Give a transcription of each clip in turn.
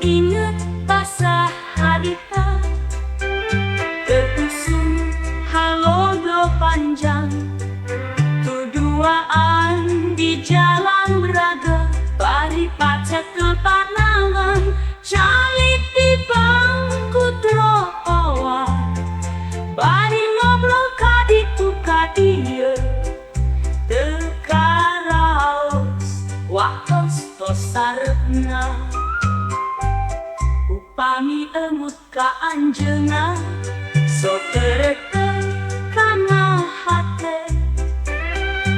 Inget basa harita, Teu usum halodo panjang, Tuduaan di jalan Braga, bari pacekel panangan, calik di bangku trotoar, bari ngobrol kaditu kadieu, teu karaos waktos tos sareupna. Upami emut ka anjeunna, sok tereke kana hate,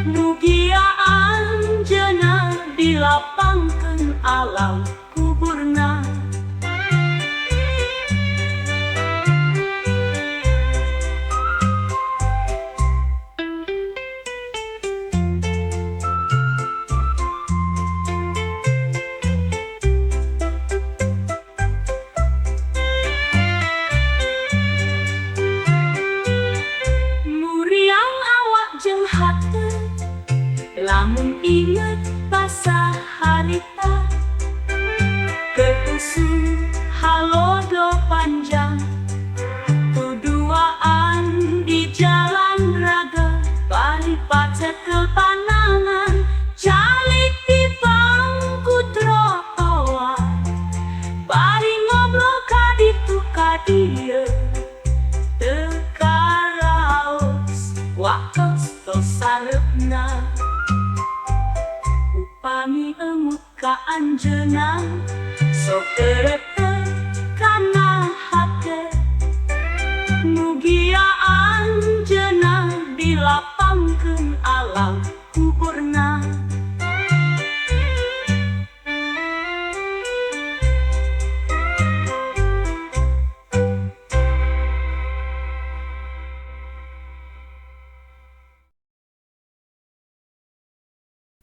mugia anjeunna dilapangkeun alam kuburna. Muriang awak jeung hate, lamun inget basa harita, Teu usum halodo panjang, tuduaan di jalan Braga, bari pacekel panangan, calik di bangku trotoar, bari ngobrol kaditu kadieu, teu karaos waktos tos sareupna. Upami emut ka anjeunna, sok tereke